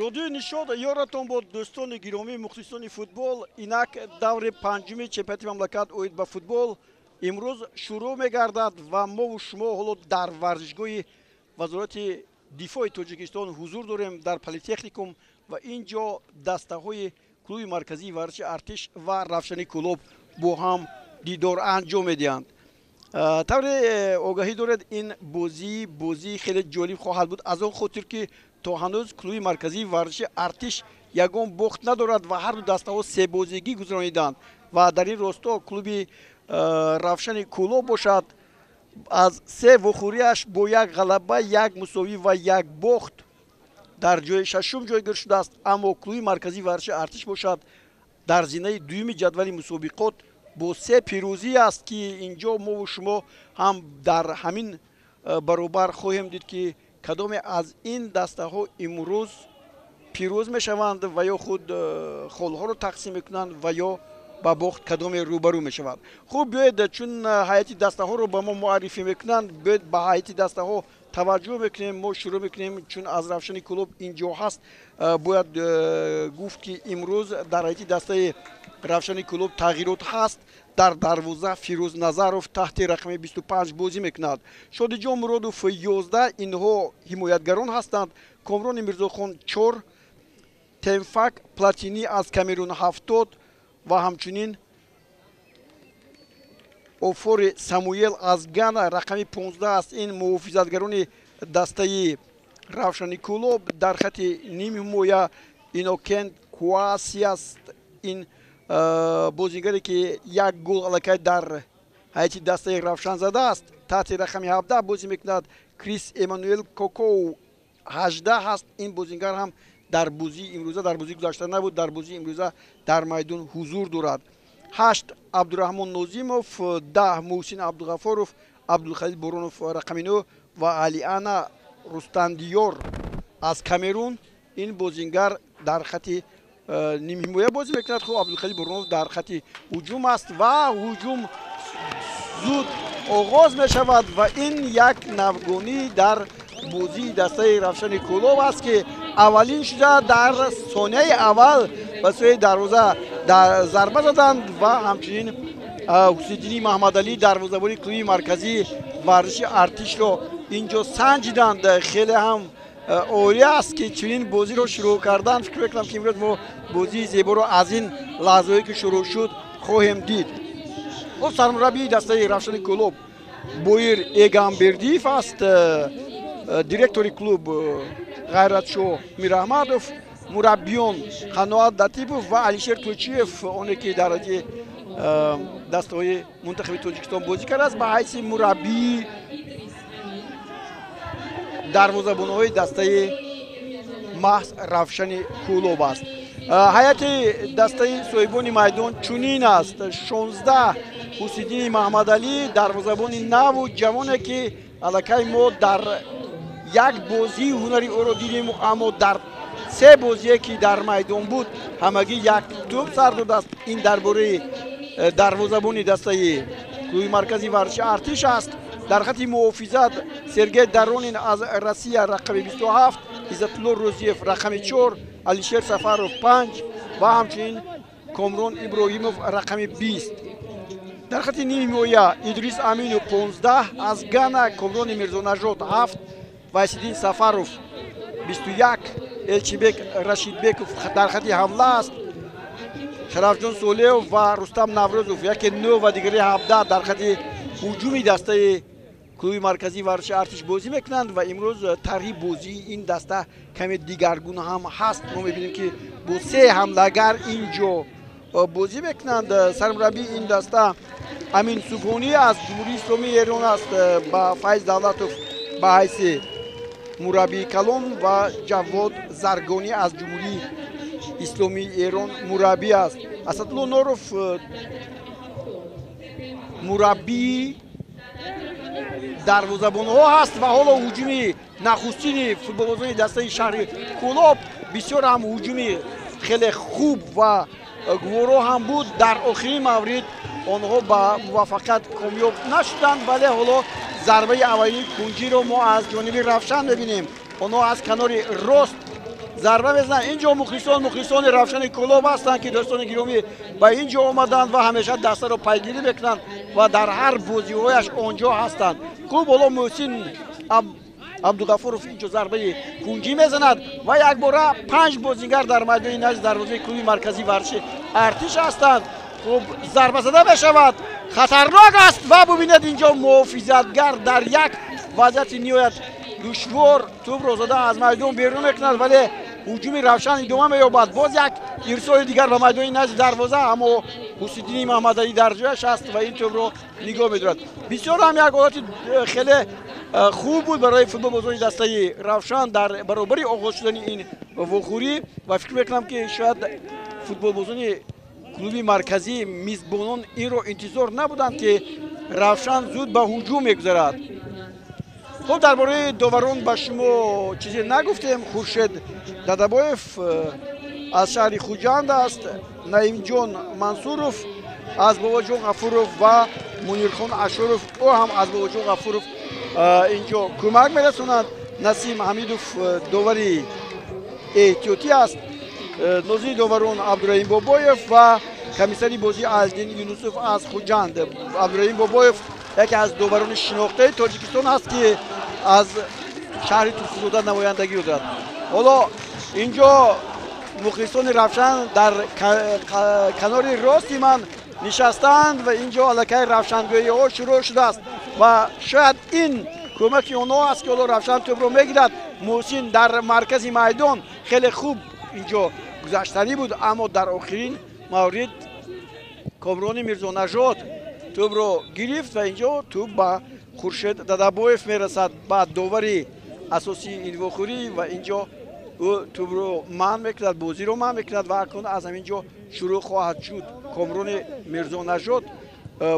Шодию нишод ёратон бод, дӯстони гиромӣ, мухлисони футбол. Инак даври панҷуми чемпионати мамлакат оид ба футбол имрӯз шурӯъ мегардад ва мову шумо ҳоло дар варзишгоҳи Вазорати дифои Тоҷикистон ҳузур дорем, дар политехникум, ва ин ҷо дастаҳои клуби марказии варзиши Артиш ва Равшани Кӯлоб бо ҳам дидор анҷом медиҳанд. Тавре огаҳӣ доред, ин бозӣ бозии хеле ҷолиб хоҳад буд, аз он хотир ки то ҳанӯз клуби марказии варзиши Артиш ягон бохт надорад ва ҳарду дастаҳо себозигӣ гузарониданд ва дар ин росто клуби Равшани Кӯлоб бошад, аз се вохӯрияш бо як ғалаба, як мусовӣ ва як бохт дар ҷои шашум ҷойгир шудааст. Аммо клуби марказии варзиши Артиш бошад, дар зинаи дуюми ҷадвали мусобиқот бо се пирӯзӣ аст, ки инҷо мову шумо ҳам дар ҳамин баробар хоҳем дид, ки кадоме аз ин дастаҳо имрӯз пирӯз мешаванд ва ё худ холҳоро тақсим мекунанд ва ё ба бохт кадоме рӯбарӯ мешавад. Хуб, биёед, чун ҳайати дастаҳоро ба мо муаррифӣ мекунанд, биёед ба ҳайати дастаҳо таваҷҷӯҳ мекунем. Мо шурӯъ мекунем, чун аз Равшани Кӯлоб ин ҷо ҳаст, бояд гуфт, ки имрӯз дар ҳайати дастаи Равшани Кӯлоб тағйирот ҳаст. Дар дарвоза Фирӯз Назаров таҳти рақами 25 бозӣ мекунад, Шодиҷон Муродов 11, инҳо ҳимоятгарон ҳастанд, Комрони Мирзохон 4, Темфак Платинӣ аз Камерун 70 ва ҳамчунин Офори Самуел аз Гана рақами 15 аст. Ин муҳофизатгарони дастаи Равшани Кӯлоб. Дар хати нимҳимоя Инокент Куаси аст, ин бозигаре ки як гол аллакай дар ҳайати дастаи Равшан задааст, таҳти рақами 17 бозӣ мекунад. Крис Эммануэл Кокоу 18 ҳаст. Ин бозингар ҳам дар бозии имрӯза, дар бозии гузашта набуд, дар бозии имрӯза дар майдон ҳузур дорад. 8 Абдураҳмон Нозимов, 10 Муҳсин Абдуғафоров, Абдулхалил Боронов рақами 9 ва Алиана Рустандиёр аз Камерун. Ин бозингар дар хати нимҳимоя бозӣ мекунад. Хуб, Абдулхалил Боронов дар хати ҳуҷум аст ва ҳуҷум зуд оғоз мешавад ва ин як навгонӣ дар бозии дастаи Равшани Кӯлоб аст, ки аввалин шуда дар сонияи аввал ба сӯи дарвоза зарба заданд ва ҳамчунин Ҳусиддини Маҳмадалӣ, дарвозабони клуби марказии варзиши Артишро ин ҷо санҷиданд. Хеле ҳам олӣ аст, ки чунин бозиро шурӯъ кардан. Фикр мекунам, ки имрӯз мо бозии зеборо аз ин лаҳзаҳое ки шурӯъ шуд хоҳем дид. Хуб, сармураббии дастаи Равшани Кӯлоб Боир Эгамбердиев аст, директори клуб Ғайратшоҳ Мираҳмадов, мураббиён Қаноат Латипов ва Алишер Тӯчиев, оне ки дар ҳайати дастаҳои мунтахаби Тоҷикистон бозӣ кардааст, ба ҳайси мураббии дарвозабонҳои дастаи маҳз Равшани Кӯлоб аст. Ҳайати дастаи соҳибони майдон чунин аст: 16 Ҳусиддини Маҳмадалӣ, дарвозабони наву ҷавоне, ки аллакай мо дар як бозии ҳунари ӯро дидем, аммо дар се бозие ки дар майдон буд, ҳамагӣ як тӯб сар додааст. Ин дар бораи дарвозабони дастаи клуби марказии варзиши Артиш аст. Дар хати муҳофизат Сергей Доронин аз Россия рақами 27, Иззатулло Рӯзиев рақами 4, Алишер Сафаров 5 ва ҳамчунин Комрон Иброҳимов рақами 20. Дар хати нимҳимоя Идрис Аминов 15 аз Гана, Комрони Мирзонажод 7, Вайсиддин Сафаров 21, Элчибек Рашидбеков дар хати ҳамла аст. Шарафҷон Солеев ва Рустам Наврӯзов, яке 9 ва дигаре 17, дар хати ҳуҷуми дастаи клуби марказии варзиши Артиш бозӣ мекунанд ва имрӯз тарҳи бозии ин даста каме дигаргун ҳам ҳаст. Мо мебинем, ки бо се ҳамлагар ин ҷо бозӣ мекунанд. Сармураббии ин даста Амин Субҳонӣ аз Ҷумҳурии Исломии Эрон аст, ба Файз Давлатов ба ҳайси мураббии калон ва Ҷавод Заргонӣ аз Ҷумҳурии Исломии Эрон мураббӣ аст. Асадулло Норов мураббии дарвозабонҳо ҳаст ва ҳоло ҳуҷуми нахустини футболбозони дастаи шаҳри Кӯлоб бисёр ҳам ҳуҷуми хеле хуб ва гуворо ҳам буд. Дар охирин маврид онҳо ба муваффақият комёб нашуданд, вале ҳоло зарбаи аввалини кунҷиро мо аз ҷониби Равшан мебинем. Онҳо аз канори рост зарба мезанад. Инҷо мухлисони Равшани Кӯлоб ҳастанд, ки дӯстони гиромӣ ба ин ҷо омаданд ва ҳамеша дастаро пайгирӣ мекунанд ва дар ҳар бозиҳояш он ҷо ҳастанд. Хуб, ҳоло Муҳсин Абдуғафуров инҷо зарбаи кунҷӣ мезанад ва якбора 5 бозингар дар майдони назди дарвозаи клуби марказии варзиши Артиш ҳастанд. Хуб, зарба зада мешавад, хатарнок аст ва бубинед, инҷо муҳофизатгар дар як вазъияти ниҳоят душвор тӯбро зада аз майдон берун мекунад, вале ҳуҷуми Равшан идома меёбад. Боз як ирсоли дигар ба майдони назди дарвоза, аммо Ҳусиддини Маҳмадалӣ дар ҷояш аст ва ин тӯбро нигоҳ медорад. Бисёр ҳам як ҳолати хеле хуб буд барои футболбозони дастаи Равшан дар баробари оғоз шудани ин вохӯрӣ ва фикр мекунам, ки шояд футболбозони клуби марказии мизбонон инро интизор набуданд, ки Равшан зуд ба ҳуҷум мегузарад. Хуб, дар бораи доварон ба шумо чизе нагуфтем. Хуршед Дадабоев аз шаҳри Хуҷанд аст, Наимҷон Мансуров аз Бобоҷон Ғафуров ва Мунирхон Ашуров, ӯ ҳам аз Бобоҷон Ғафуров инҷо кӯмак мерасонад. Насим Ҳамидов довари эҳтиётӣ аст. Нозири доварон Абдураҳим Бобоев ва комиссари бозӣ Аздин Юнусов аз Хуҷанд. Абдураҳим Бобоев яке аз доварони шинохтаи Тоҷикистон аст, ки аз шаҳри Турсунзода намояндагӣ дорад. Ҳоло инҷо мухлисони Равшан дар канори рости ман нишастаанд ва инҷо аллакай равшангӯиҳо шурӯъ шудааст ва шояд ин кӯмаки онҳо аст, ки ҳоло Равшан тӯбро мегирад. Муҳсин дар маркази майдон хеле хуб инҷо гузаштанӣ буд, аммо дар охирин маврид Комрони Мирзонажод тӯбро гирифт ва инҷо тӯб ба Хуршед Дадабоев мерасад, ба довари асосии ин вохӯрӣ, ва инҷо ӯ тӯбро манъ мекунад, бозиро манъ мекунад ва акнун аз ҳамин ҷо шурӯъ хоҳад шуд. Комрони Мирзонажод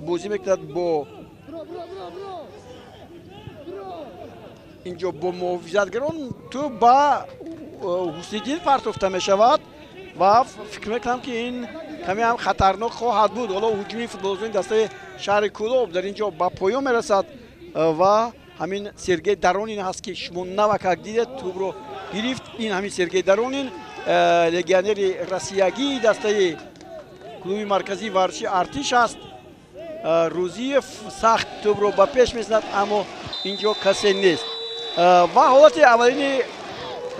бозӣ мекунад бо инҷо бо муҳофизатгарон. Тӯб ба Ҳусниддин партофта мешавад ва фикр мекунам, ки ин каме ҳам хатарнок хоҳад буд. Ҳоло ҳуҷуми футболбозони дастаи шаҳри Кӯлоб дар ин ҷо ба поён мерасад ва ҳамин Сергей Доронин ҳаст, ки шумо навакак дидед, тӯбро гирифт. Ин ҳамин Сергей Доронин, легионери россиягии дастаи клуби марказии варзиши Артиш аст. Рӯзиев сахт тӯбро ба пеш мезанад, аммо инҷо касе нест ва ҳолати аввалини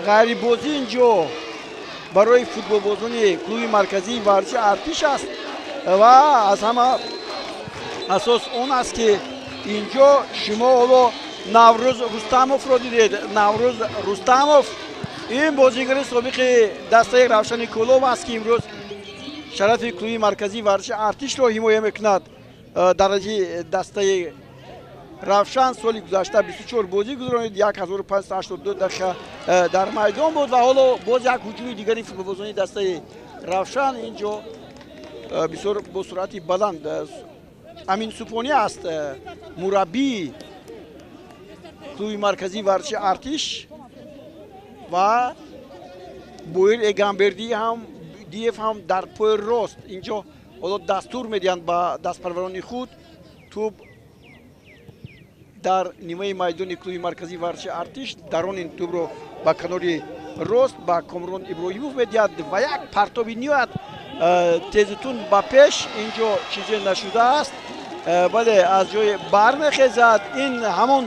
ғайрибозӣ инҷо барои футболбозони клуби марказии варзиши Артиш аст ва аз ҳама асос он аст, ки инҷо шумо ҳоло Наврӯз Рустамовро дидед. Наврӯз Рустамов ин бозигари собиқи дастаи Равшани Кӯлоб аст, ки имрӯз шарафи клуби марказии варзиши Артишро ҳимоя мекунад. Дараҷаи дастаи Равшан соли гузашта 24 бозӣ гузаронид, 1582 дақиқа дар майдон буд ва ҳоло боз як ҳуҷуми дигари футболбозони дастаи Равшан инҷо бисёр бо суръати баланд. Амин Супонӣ аст, мураббии клуби марказии варзиши Артиш, ва Боир Эгамбердиев ҳам дар пои рост инҷо ҳоло дастур медиҳанд ба дастпарварони худ. Тӯб дар нимаи майдони клуби марказии варзиши Артиш, Доронин тӯбро ба канори рост ба Комрон Иброҳимов медиҳад ва як партоби ниҳоят тезутун ба пеш. Инҷо чизе нашудааст, бале, аз ҷои бармехезад. Ин ҳамон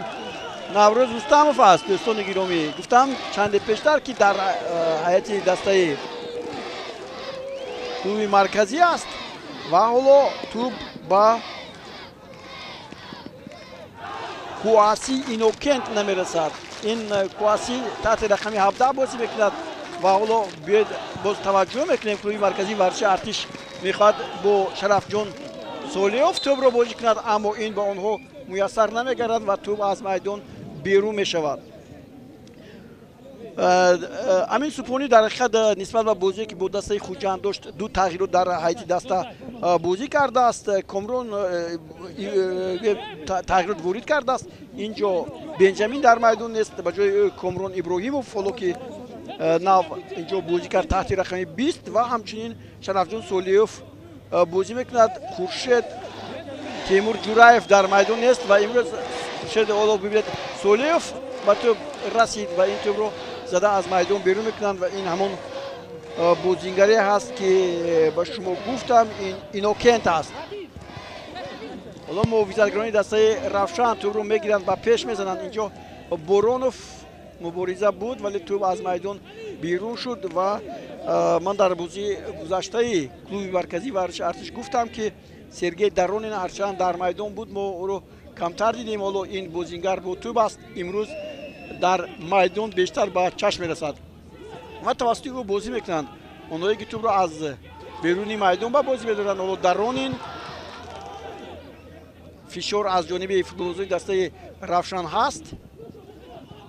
Наврӯз Рустамов аст, дӯстони гиромӣ. Гуфтам чанде пештар, ки дар ҳайати дастаи клуби марказӣ аст ва ҳоло тӯб ба Куаси Инокент намерасад. Ин Куаси таҳти рақами 17 бозӣ мекунад ва ҳоло биёед боз таваҷҷӯҳ мекунем. Клуби марказии варзиши Артиш мехоҳад бо Шарафҷон Солиёв тӯбро бозӣ кунад, аммо ин ба онҳо муяссар намегардад ва тӯб аз майдон берун мешавад. Амин Супонӣ дар ҳақиқат нисбат ба бозие, ки бо дастаи Хуҷанд дошт, ду тағйирот дар ҳайати даста бозӣ кардааст. Комрон тағйирот ворид кардааст. Инҷо Бенҷамин дар майдон нест, ба ҷои ӯ Комрон Иброҳимов, ҳоло ки нав инҷо бозӣ кард таҳти рақами 20, ва ҳамчунин Шарафҷон Солиёв бозӣ мекунад. Хуршед Темур Ҷураев дар майдон нест ва имрӯз Хуршед ҳоло бибинед, Солиёв ба тӯб расид ва ин тӯбро зада аз майдон берун мекунанд ва ин ҳамон бозингаре ҳаст, ки ба шумо гуфтам, ин Инокент аст. Ҳоло муҳофизатгарони дастаи Равшан тӯбро мегиранд ва пеш мезананд. Инҷо Боронов мубориза буд, вале тӯб аз майдон берун шуд ва ман дар бозии гузаштаи клуби марказии варзиши Артиш гуфтам, ки Сергей Доронин ҳарчанд дар майдон буд, мо ӯро камтар дидем. Ҳоло ин бозингар бо тӯб аст, имрӯз дар майдон бештар ба чашм мерасад ва тавассути ӯ бозӣ мекунанд онҳое, ки тӯбро аз беруни майдон ба бозӣ медоранд. Ҳоло Доронин, фишор аз ҷониби футболбозони дастаи Равшан ҳаст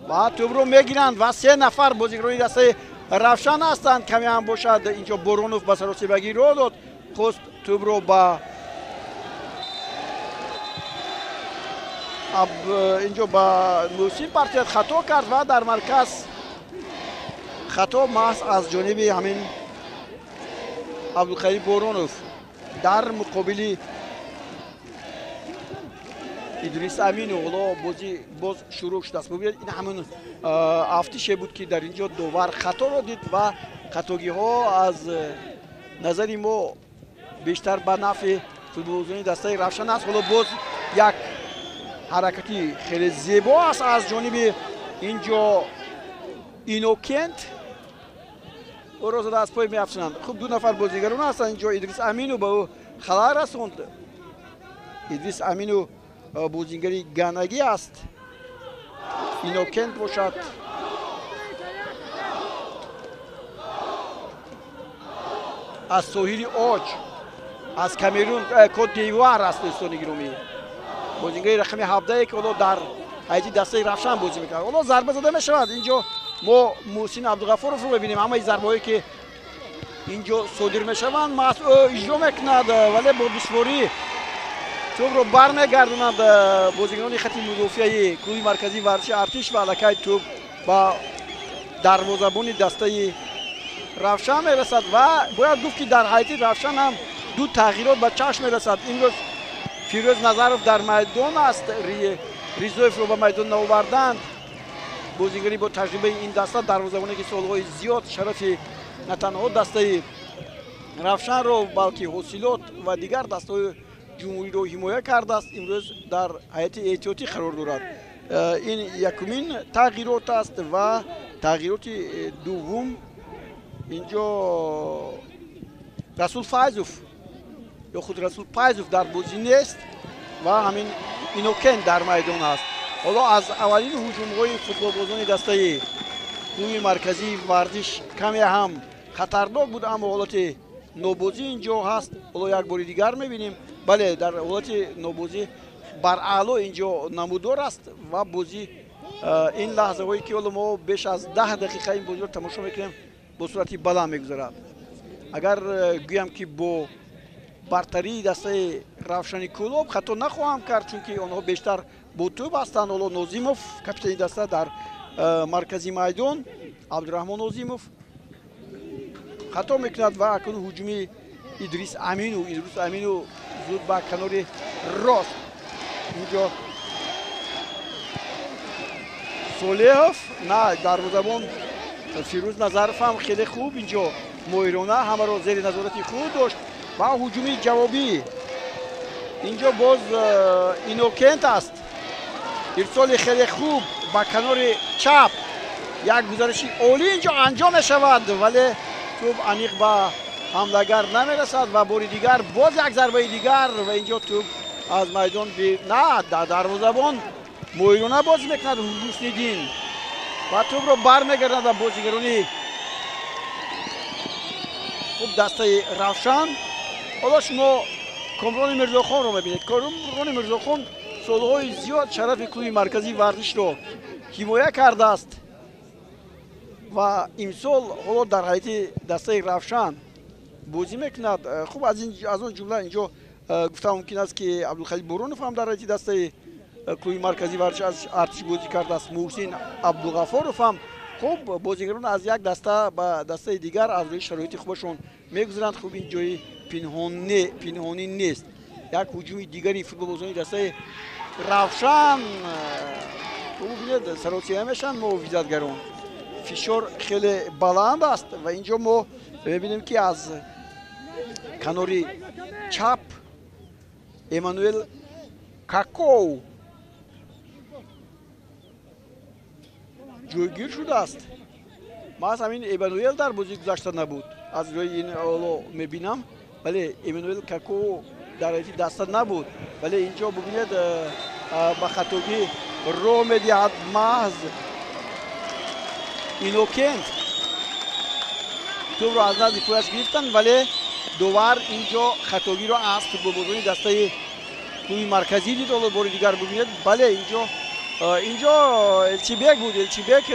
ва тӯбро мегиранд ва се нафар бозигарони дастаи Равшан ҳастанд. Каме ҳам бошад, инҷо Боронов ба саросебагӣ роҳ дод, хост тӯбро ба инҷо ба Муҳсин партият, хато кард ва дар марказ хато маҳз аз ҷониби ҳамин Абдулқадир Боронов дар муқобили Идрис Аминов. Ҳоло бозӣ боз шурӯъ шудааст. Бубинед, ин ҳамон афтише буд, ки дар инҷо довар хаторо дид ва хатогиҳо аз назари мо бештар ба нафъи футболбозони дастаи Равшан аст. Ҳоло боз як ҳаракати хеле зебо аст аз ҷониби инҷо Инокент, ӯро зада аз пой меафсонанд. Хуб, ду нафар бозигарон ҳастанд инҷо. Идрис Аминов ба ӯ халал расонд. Идрис Аминов бозингари ганагӣ аст, Инокент бошад аз соҳили Оҷ, аз Камерун, Кот д'Ивуар аст. Дӯстони гиромӣ, бозингари рақами 17, ки ҳоло дар ҳайати дастаи Равшан бозӣ мекунад. Ҳоло зарба зада мешавад. Инҷо мо Муҳсин Абдуғаффоровро мебинем. Ҳамаи зарбаҳое, ки инҷо содир мешаванд, маҳз ӯ иҷро мекунад, вале бо душворӣ тӯбро бармегардонанд бозигарони хати мудофиаи клуби марказии варзиши Артиш ва аллакай тӯб ба дарвозабони дастаи Равшан мерасад. Ва бояд гуфт, ки дар ҳайати Равшан ҳам ду тағйирот ба чашм мерасад. Имрӯз Фирӯз Назаров дар майдон аст, Ризоевро ба майдон наоварданд. Бозигари бо таҷрибаи ин даста, дарвозабоне, ки солҳои зиёд шарафи на танҳо дастаи Равшанро, балки Ҳосилот ва дигар дастаҳои ҷумҳуриро ҳимоя кардааст, имрӯз дар ҳайати эҳтиётӣ қарор дорад. Ин якумин тағйирот аст ва тағйироти дуввум, инҷо Расул Файзов ё худ Расул Пайзов дар бозӣ нест ва ҳамин Инокент дар майдон аст. Ҳоло аз аввалин ҳуҷумҳои футболбозони дастаи клуби марказии варзиш каме ҳам хатарнок буд, аммо ҳолати нобозӣ инҷо ҳаст. Ҳоло як бори дигар мебинем. Бале, дар ҳолати нобозӣ бараъло инҷо намудор аст ва бозӣ ин лаҳзаҳое, ки ҳоло мо беш аз 10 дақиқа ин бозиро тамошо мекунем, бо суръати баланд мегузарад. Агар гӯям, ки бо бартарии дастаи Равшани Кӯлоб, хато нахоҳам кард, чунки онҳо бештар бо тӯб ҳастанд. Ҳоло Нозимов, капитани даста, дар маркази майдон, Абдураҳмон Нозимов хато мекунад ва акнун ҳуҷуми Идрис Аминов. Идрис Аминов зуд ба канори рост, инҷо Солеҳов, на, дарвозабон Фирӯз Назаров ҳам хеле хуб инҷо моҳирона ҳамаро зери назорати худ дошт ва ҳуҷуми ҷавобӣ, инҷо боз Инокент аст. Ирсоли хеле хуб ба канори чап, як гузариши олӣ инҷо анҷом мешавад, вале тӯб аниқ ба ҳамлагар намерасад ва бори дигар боз як зарбаи дигар ва инҷо тӯб аз майдон, на, дарвозабон моҳирона бозӣ мекунад Ҳусниддин ва тӯбро бармегардонад ба бозигарони хуб дастаи Равшан. Ҳоло шумо Комрони Мирзохонро мебинед. Комрони Мирзохон солҳои зиёд шарафи клуби марказии варзишро ҳимоя кардааст ва имсол ҳоло дар ҳайати дастаи Равшан бозӣ мекунад. Хуб, аз он ҷумла инҷо гуфта мумкин аст, ки Абдулхалил Боронов ҳам дар ҳайати дастаи клуби марказии варзиши Артиш бозӣ кардааст, Муҳсин Абдуғаффоров ҳам. Хуб, бозигарон аз як даста ба дастаи дигар аз рӯи шароити хубашон мегузаранд. Хуб, ин ҷои пинҳонӣ нест. Як ҳуҷуми дигари футболбозони дастаи Равшан, бубинед, саросия мешаванд муҳофизатгарон. Фишор хеле баланд аст ва инҷо мо мебинем, ки аз канори чап Эммануэл Какоу ҷойгир шудааст. Маҳз ҳамин Эммануэл дар бозии гузашта набуд. Аз рӯи ин ҳоло мебинам, вале Эммануэл Какоу дар ҳайати даста набуд. Вале инҷо бубинед, ба хатогӣ роҳ медиҳад маҳз Инокент. Тӯбро аз назди пояш гирифтанд, вале довар инҷо хатогиро аз футболбозони дастаи клуби марказӣ дид. Ҳоло бори дигар бубинед, бале, инҷо Элчибек буд. Элчибек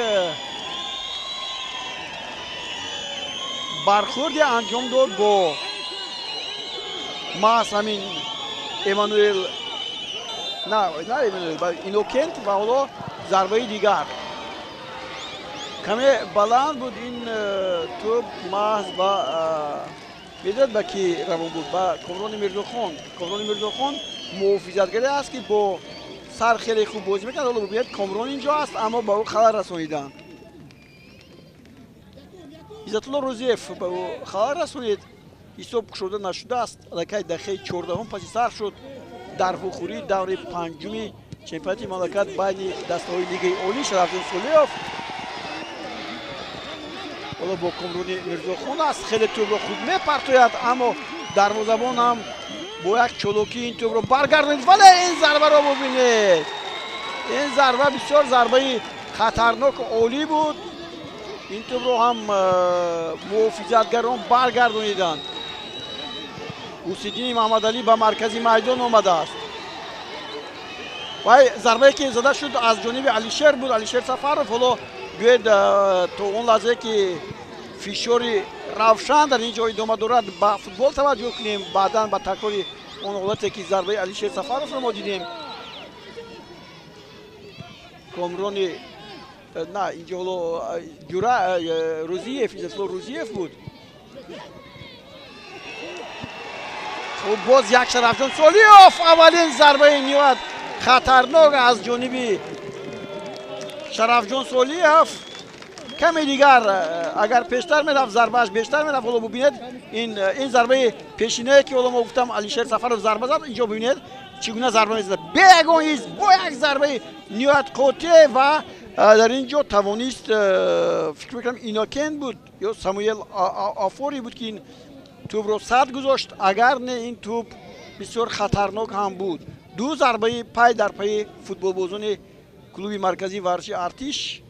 бархӯрде анҷом дод бо маҳз ҳамин Эммануэл, на Эммануэл, Инокент ва ҳоло зарбаи дигар каме баланд буд. Ин тӯб маҳз ба медонад ба ки равон буд? Ба Комрони Мирзохон. Комрони Мирзохон муҳофизатгаре аст, ки бо сар хеле хуб бозӣ мекунад. Ҳоло бубинед, Комрон инҷо аст, аммо ба ӯ халал расониданд. Иззатулло Рӯзиев ба ӯ халал расонид. Ҳисоб кушода нашудааст. Аллакай дақиқаи 14 паси сар шуд дар вухӯрии даври панҷуми чемпионати мамлакат байни дастаҳои лигаи олӣ. Шарафҷон Солиев ҳоло бо Комрони Мирзохон аст. Хеле тӯбро хуб мепартояд, аммо дарвозабон ҳам бо як чолокӣ ин тӯбро баргардонид. Вале ин зарбаро бубинед, ин зарба бисёр зарбаи хатарнок олӣ буд. Ин тӯбро ҳам муҳофизатгарон баргардониданд. Ҳусиддини Маҳмадалӣ ба маркази майдон омадааст. Вай зарбае ки зада шуд аз ҷониби Алишер буд, Алишер Сафаров. Ҳоло биёед то он лаҳзае ки фишори Равшан дар ин ҷо идома дорад ба футбол таваҷҷӯҳ кунем, баъдан ба такрори он ҳолате ки зарбаи Алишер Сафаровро мо дидем. Комрони на инҷо ҳоло Ҷура Рӯзиев, Иззатулло Рӯзиев буд. Хуб, боз як Шарафҷон Солиев, аввалин зарбаи ниҳоят хатарнок аз ҷониби Шарафҷон Солиев. Каме дигар агар пештар мерафт, зарбааш бештар мерафт. Ҳоло бубинед, ин зарбаи пешинае ки ҳоло мо гуфтам Алишер Сафаров зарба зад, инҷо бубинед чӣ гуна зарба мезад. Бе ягон ҳис, бо як зарбаи ниҳоят қотеъ ва дар ин ҷо тавонист, фикр мекунам Инокент буд ё Самуэл Афори буд, ки ин тӯбро сад гузошт. Агар не, ин тӯб бисёр хатарнок ҳам буд. Ду зарбаи пай дар пайи футболбозони клуби марказии варзиши Артиш.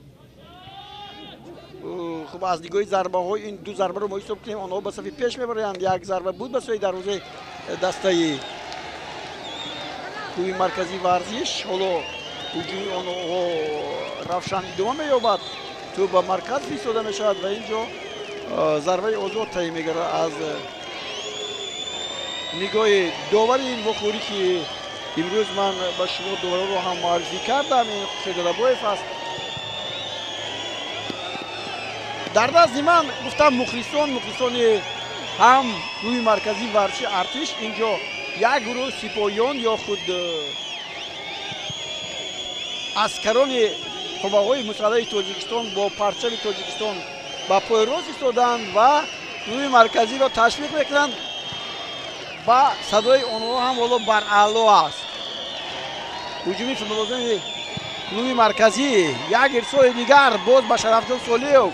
Хуб, аз нигоҳи зарбаҳо ин ду зарбаро мо ҳисоб кунем, онҳо ба сафи пеш мебаранд. Як зарба буд ба сӯи дарвозаи дастаи клуби марказии варзиш. Ҳоло ҳуҷуми онҳо Равшан идома меёбад. Тӯб ба марказ фиристода мешавад ва ин ҷо зарбаи озод таъин мегардад аз нигоҳи довари ин вохӯрӣ, ки имрӯз ман ба шумо доварро ҳам муаррифӣ кардам. Ин Хушайдалабоев аст. Дар назди ман гуфтам мухлисони ҳам клуби марказии варзиши Артиш. Инҷо як гурӯҳ сипоҳиён ё худ аскарони қувваҳои мусаллаҳи Тоҷикистон бо парчами Тоҷикистон ба пои рост истоданд ва клуби марказиро ташвиқ мекунанд ва садои онҳо ҳам ҳоло бараъло аст. Ҳуҷуми футболбозони клуби марказӣ, як ирсоли дигар боз ба Шарафҷон Солиев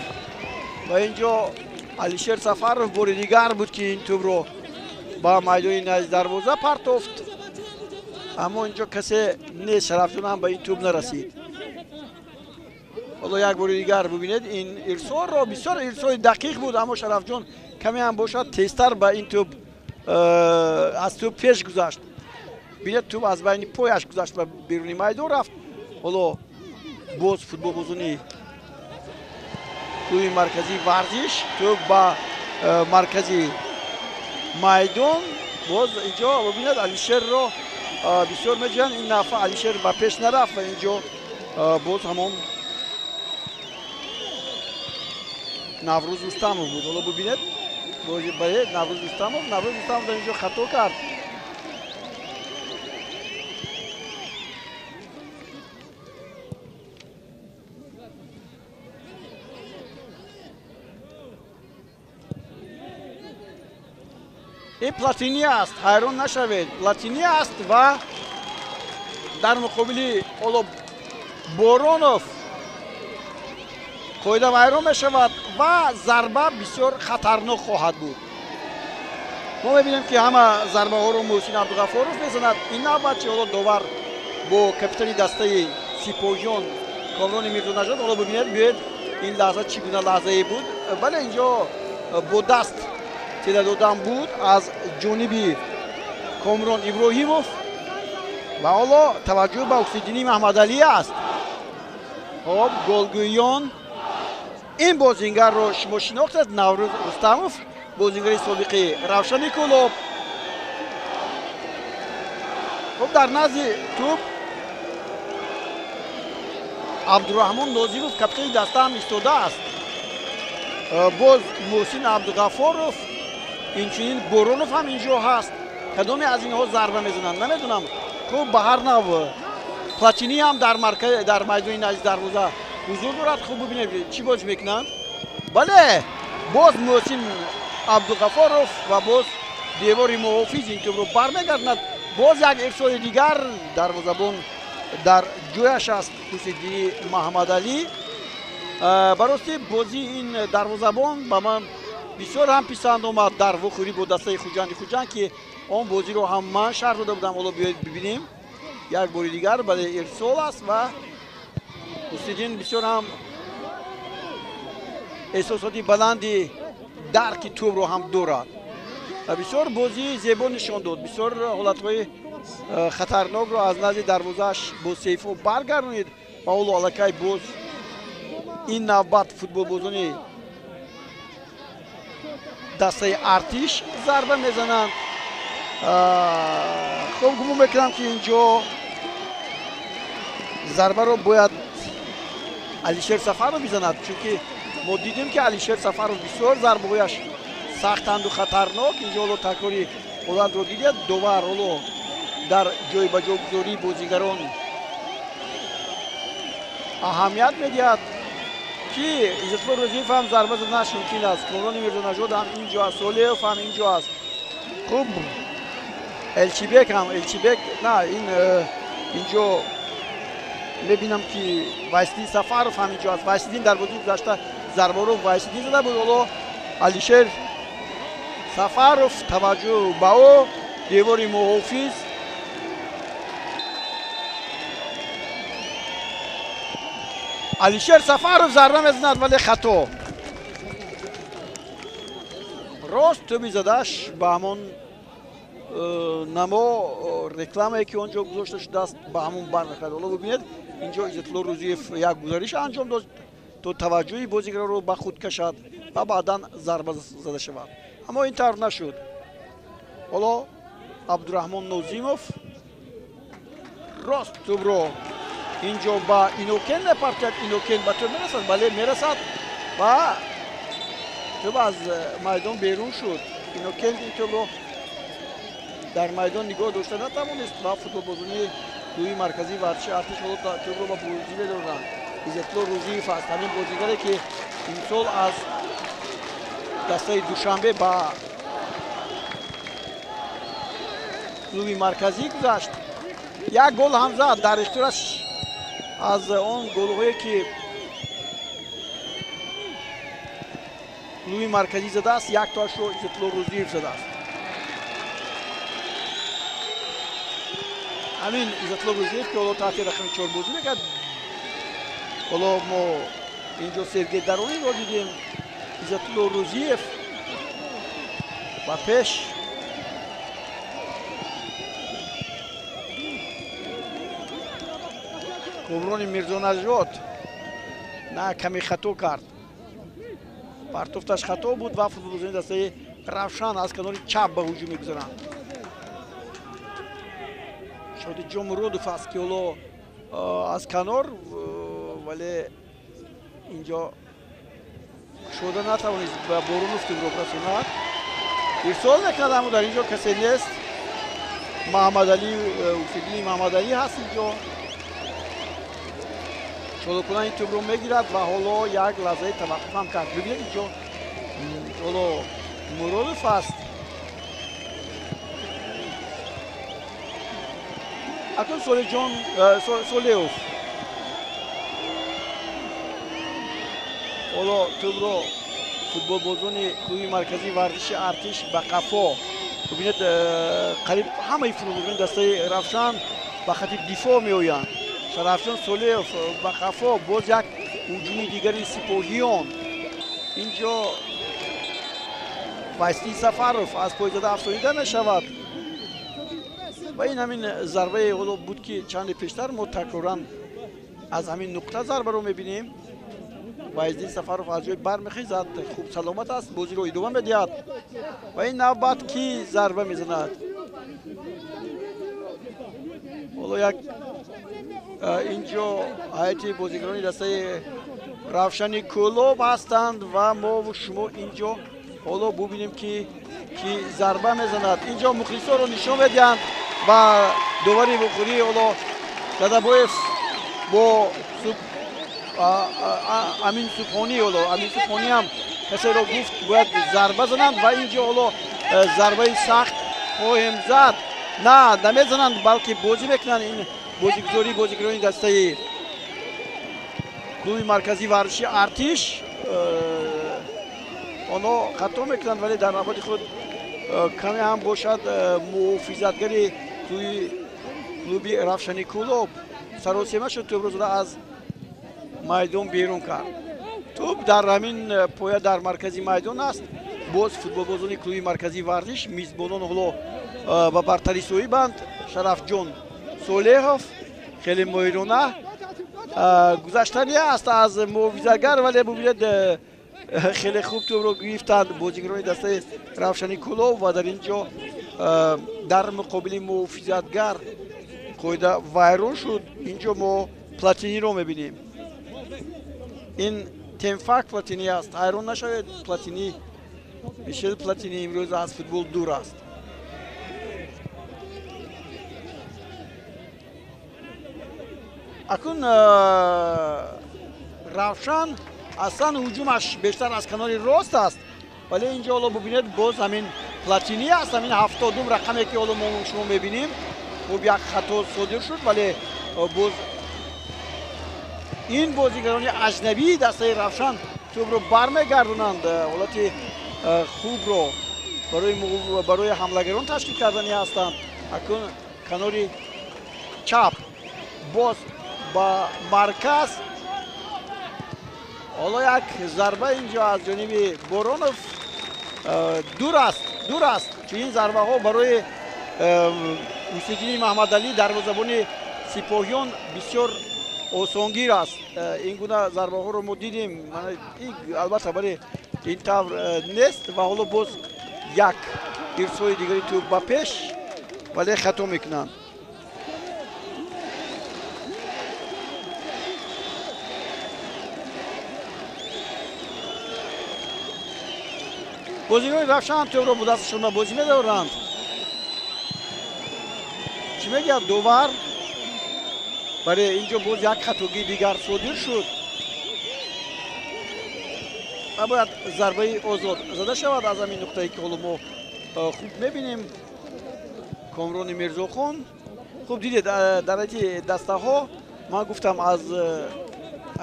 ва инҷо Алишер Сафаров бори дигар буд, ки ин тӯбро ба майдони назди дарвоза партофт, аммо инҷо касе нест. Шарафҷон ҳам ба ин тӯб нарасид. Ҳоло як бори дигар бубинед ин ирсолро. Бисёр ирсоли дақиқ буд, аммо Шарафҷон каме ҳам бошад тезтар ба ин тӯб аз тӯб пеш гузашт. Бинед, тӯб аз байни пояш гузашт ва беруни майдон рафт. Ҳоло боз футболбозони клуби марказии варзиш, тӯб ба маркази майдон. Боз инҷо бубинед, Алишерро бисёр меҷӯянд. Ин нафа Алишер ба пеш нарафт ва инҷо боз ҳамон Наврӯз Рустамов буд. Ҳоло бубинед, бале, Наврӯз Рустамов. Наврӯз Рустамов дар инҷо хато кард. Ин Платини аст, ҳайрон нашавед, Платини аст ва дар муқобили ҳоло Боронов қоида вайрон мешавад ва зарба бисёр хатарнок хоҳад буд. Мо мебинем, ки ҳама зарбаҳоро Муҳсин Абдуғаффоров мезанад. Ин навбат чи ҳоло довар бо капитани дастаи Сипоҳиён Комрони Мирзонажод. Ҳоло бибинед, биёед, ин лаҳза чӣ гуна лаҳзае буд. Бале, инҷо бо даст тела додан буд аз ҷониби Комрон Иброҳимов ва ҳоло таваҷҷӯҳ ба Ҳусиддини Маҳмадалӣ аст. Хоб, голгӯён ин бозингарро шумо шинохтед, Наврӯз Рустамов, бозингари собиқи Равшани Кӯлоб. Хоб, дар назди тӯб Абдураҳмон Нозимов, капитани даста, ҳам истодааст. Боз Муҳсин Абдуғаффоров, инчунин Боронов ҳам инҷо ҳаст. Кадоме аз инҳо зарба мезананд, намедонам. Хуб, ба ҳар нав Платини ҳам дар майдони назди дарвоза ҳузур дорад. Хуб, бибинед, чӣ бозӣ мекунанд. Бале, боз Муҳсин Абдуғаффоров ва боз девори муҳофиз ин тӯбро бармегардонад. Боз як ирсоли дигар, дарвозабон дар ҷояш аст, Ҳусиддини Маҳмадалӣ. Ба ростӣ, бозии ин дарвозабон ба ман бисёр ҳам писанд омад дар вохӯрӣ бо дастаи Хуҷанди Хуҷанд, ки он бозиро ҳам ман шарҳ дода будам. Ҳоло биёед бибинем як бори дигар. Бале, ирсол аст ва Ҳусиддин бисёр ҳам эҳсосоти баланди дарки тӯбро ҳам дорад ва бисёр бозии зебо нишон дод. Бисёр ҳолатҳои хатарнокро аз назди дарвозааш бо сейфҳо баргардонид ва ҳоло аллакай боз ин навбат футболбозони дастаи Артиш зарба мезананд. Хуб, гумон мекунам, ки инҷо зарбаро бояд Алишер Сафаров бизанад, чунки мо дидем, ки Алишер Сафаров бисёр зарбаҳояш сахтанду хатарнок. Инҷо ҳоло такрори ҳолатро дидед. Довар ҳоло дар ҷойбаҷогузории бозигарон аҳамият медиҳад, ки Иззатулло Рӯзиев ҳам зарба заданаш мумкин аст. Комрони Мирзонажод ҳам инҷо аст, Солиев ҳам инҷо аст. Хуб, Элчибек ҳам, Элчибек на, ин инҷо мебинам, ки Вайсиддин Сафаров ҳам инҷо аст. Вайсиддин дар бозии гузашта зарбаро Вайсиддин зада буд. Ҳоло Алишер Сафаров, таваҷҷӯҳ ба ӯ, девори муҳофиз. Алишер Сафаров зарба мезанад, вале хато. Рост тӯби задаш ба ҳамон намо рекламае, ки он ҷо гузошта шудааст, ба ҳамон бармехӯрад. Ҳоло бибинед, инҷо Иззатулло Рӯзиев як гузариш анҷом дод, то таваҷҷӯҳи бозигарро ба худ кашад ва баъдан зарба зада шавад, аммо ин тавр нашуд. Ҳоло Абдураҳмон Нозимов рост тӯбро инҷо ба Инокен мепартояд. Инокен ба тӯб мерасад, бале, мерасад ва тӯб аз майдон берун шуд. Инокен ин тӯбро дар майдон нигоҳ дошта натавонист ва футболбозони клуби марказии варзиши Артиш ҳоло тӯбро ба бозӣ медоранд. Иззатулло Рӯзиев аст, ҳамин бозигаре, ки имсол аз дастаи Душанбе ба клуби марказӣ гузашт, як гол ҳам зад. Дар ихтиёраш аз он голҳое, ки клуби марказӣ задааст, яктоашро Иззатулло Рӯзиев задааст. Ҳамин Иззатулло Рӯзиев, ки ҳоло таҳти рақами 4 бозӣ мекард. Ҳоло мо инҷо Сергей Доронинро дидем. Иззатулло Рӯзиев ба пеш. Комрони Мирзонажод на, каме хато кард, партофташ хато буд ва футболбозони дастаи Равшан аз канори чап ба ҳуҷум мегузаранд. Шодиҷон Муродов аст, ки ҳоло аз канор, вале инҷо кушода натавонист ба Боронов тӯбро расонад. Ирсол мекунад, аммо дар инҷо касе нест. Маҳмадалӣ, Ҳусиддини Маҳмадалӣ ҳаст инҷо. Чолокунан ин тӯбро мегирад ва ҳоло як лаҳзаи таваққуф ҳам кард. Бибинед, инҷо ҳоло Муродов аст. Акнун Солеҳҷон Солеҳов ҳоло тӯбро футболбозони клуби марказии варзиши Артиш ба қафо. Бубинед, қариб ҳамаи футболбозони дастаи Равшан ба хати дифоъ меоянд. Шарафҷон Солеҳов ба қафо, боз як ҳуҷуми дигари сипоҳиён. Инҷо Файсдин Сафаров аз пойзада афтонида мешавад ва ин ҳамин зарбаи ҳоло буд, ки чанде пештар мо такроран аз ҳамин нуқта зарбаро мебинем. Файздин Сафаров аз ҷой бармехезад, хуб саломат аст, бозиро идома медиҳад ва ин навбат кӣ зарба мезанад? Ҳоло як инҷо ҳайати бозигарони дастаи Равшани Кӯлоб ҳастанд ва мову шумо инҷо ҳоло бубинем, ки ки зарба мезанад. Инҷо мухлисонро нишон медиҳанд ва довари бухорӣ ҳоло Дадабоев бо Амин Субҳонӣ, ҳоло Амин Субҳонӣ ҳам касеро гуфт бояд зарба зананд ва инҷо ҳоло зарбаи сахт хоҳем зад. На, намезананд, балки бозӣ мекунанд. Ин бозигузории бозигарони дастаи клуби марказии варзиши Артиш, онҳо хато мекунанд, вале дар навбати худ каме ҳам бошад муҳофизатгари клуби Равшани Кӯлоб саросема шуд, тӯбро зада аз майдон берун кард. Тӯб дар ҳамин поя дар маркази майдон аст. Боз футболбозони клуби марказии варзиш мизбонон ҳоло ба бартарӣ соҳибанд. Шарафҷон Солеҳов хеле моҳирона гузаштани аст аз муҳофизатгар, вале бубинед, хеле хуб тӯбро гирифтанд бозигарони дастаи Равшани Кӯлоб ва дар ин ҷо дар муқобили муҳофизатгар қоида вайрон шуд. Инҷо мо Платиниро мебинем. Ин Темфак Платини аст. Ҳайрон нашавед, Платини, Мишел Платини имрӯз аз футбол дур аст. Акун Равшан аслан ҳуҷумаш бештар аз канори рост аст, вале инҷо ҳоло бубинед, боз ҳамин Платини аст, ҳамин 70 рақаме, ки ҳоло мо шумо мебинем. Хуб, як хато содир шуд, вале боз ин бозигарони аҷнабии дастаи Равшан тӯбро бармегардонанд. Ҳолати хубро барои ҳамлагарон ташкил кардани ҳастанд. Акун канори чап боз ба марказ. Ҳоло як зарба инҷо аз ҷониби Боронов дур аст, дур аст. Чунин зарбаҳо барои Мусиддини Маҳмадалӣ, дарвозабони сипоҳиён, бисёр осонгир аст. Ин гуна зарбаҳоро мо дидем, албатта, вале ин тавр нест. Ва ҳоло боз як ирсои дигари тӯб ба пеш, вале хато мекунанд. Бозигарони Равшан тӯбро бо дасташон ба бозӣ медоранд. Чӣ мегӯяд довар? Бале, инҷо боз як хатогии дигар содир шуд ва бояд зарбаи озод зада шавад аз ҳамин нуқтае, ки ҳоло мо хуб мебинем. Комрони Мирзохон, хуб дидед, дар ҳайати дастаҳо ман гуфтам, аз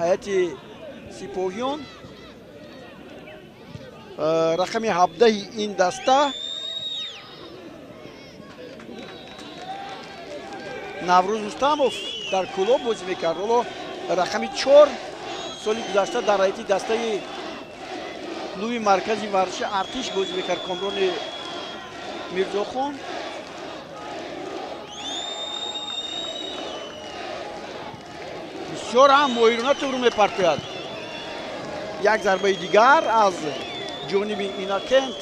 ҳайати сипоҳиён рақами 17 ин даста Наврӯз Рустамов дар Кӯлоб бозӣ мекард. Ҳоло рақами 4 соли гузашта дар ҳайати дастаи клуби маркази варзиши Артиш бозӣ мекард Комрони Мирзохон. Бисёр ҳам моҳирона тӯбро мепартояд. Як зарбаи дигар аз ҷониби Инакент,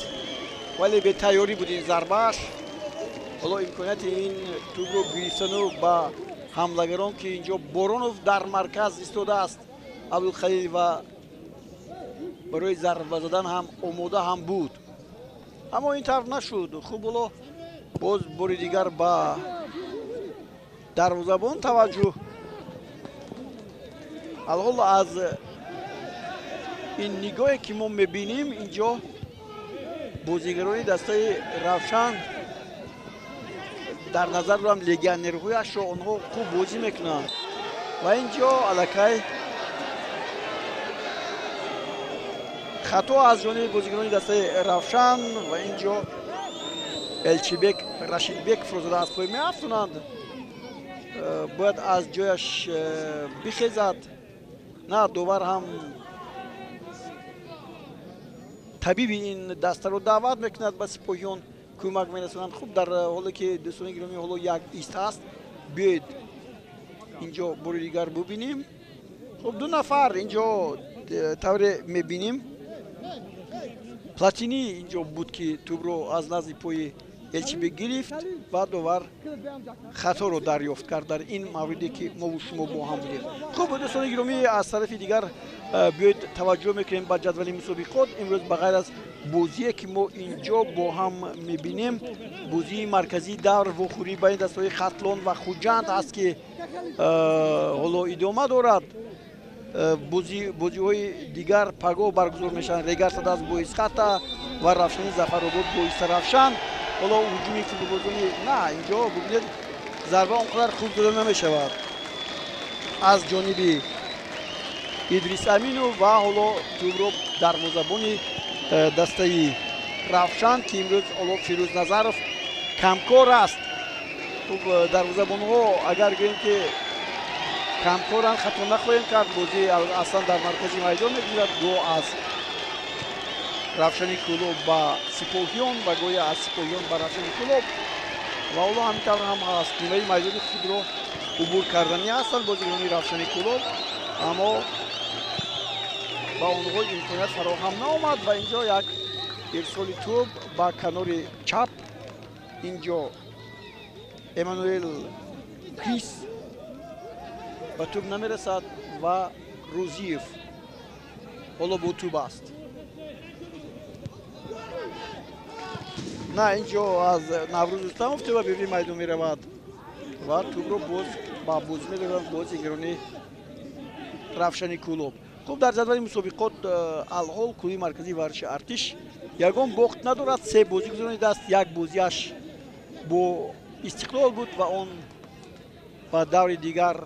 вале бетайёрӣ буд ин зарбааш. Ҳоло имконияти ин тӯбро гирифтану ба ҳамлагарон, ки инҷо Боронов дар марказ истодааст, Абдулхалил, ва барои зарба задан ҳам омода ҳам буд, аммо ин тавр нашуд. Хуб, ҳоло боз бори дигар ба дарвозабон таваҷҷӯҳ. Алҳол аз ин нигоҳе, ки мо мебинем, инҷо бозигарони дастаи Равшан Дар назар дорам легионерҳояшро, онҳо хуб бозӣ мекунанд ва ин ҷо аллакай хато аз ҷониби бозигарони дастаи Равшан ва ин ҷо Элчибек Рашидбековро зада аз пой меафтонанд. Бояд аз ҷояш бихезад. На, довар ҳам табиби ин дастаро даъват мекунад, ба сипоҳиён кӯмак мерасонанд. Хуб, дар ҳоле ки дӯстони гиромӣ ҳоло як ист ҳаст, биёед инҷо бори дигар бубинем. Хуб, ду нафар инҷо тавре мебинем, Платини инҷо буд, ки тӯбро аз назди пои Элчибек гирифт ва довар хаторо дарёфт кард дар ин мавриде, ки мову шумо бо ҳам будем. Хуб, дӯстони гиромӣ, аз тарафи дигар биёед таваҷҷӯҳ мекунем ба ҷадвали мусобиқот. Имрӯз ба ғайр аз бозие, ки мо инҷо бо ҳам мебинем, бозии марказии давр вохӯрӣ байни дастаҳои Хатлон ва Хуҷанд аст, ки ҳоло идома дорад. Бозиҳои дигар пагоҳ баргузор мешаванд. Регар Садаз бо Исхата ва Равшани Зафаробод бо Истаравшан. Ҳоло ҳуҷуми футболбозони на, инҷо бубинед, зарба он қадар хуб дода намешавад аз ҷониби Идрис Аминов ва ҳоло тӯбро дарвозабони дастаи Равшан, ки имрӯз ҳоло Фирӯз Назаров камкор аст. Хуб, дарвозабонҳо агар гӯем, ки камкоранд, хато нахоҳем кард. Бозӣ аслан дар маркази майдон мегузарад, гоҳ аз Равшани Кӯлоб ба Сипоҳиён ва гоҳе аз Сипоҳиён ба Равшани Кӯлоб ва ҳоло ҳамин тавр ҳам ҳаст. Нимаи майдони худро убур карданӣ ҳастанд бозигарони Равшани Кӯлоб, аммо ба онҳо имконият фароҳам наомад ва инҷо як ирсоли тӯб ба канори чап. Инҷо Эммануэл Крис ба тӯб намерасад ва Рӯзиев ҳоло бо тӯб аст. На, инҷо аз Наврӯз Рустамов тӯба беруни майдон меравад ва тӯбро боз ба бозӣ медоранд бозигарони Равшани Кӯлоб. Хуб, дар ҷадвали мусобиқот алҳол клуби марказии варзиши Артиш ягон бохт надорад. Се бозӣ гузаронидааст, як бозиаш бо Истиқлол буд ва он ба даври дигар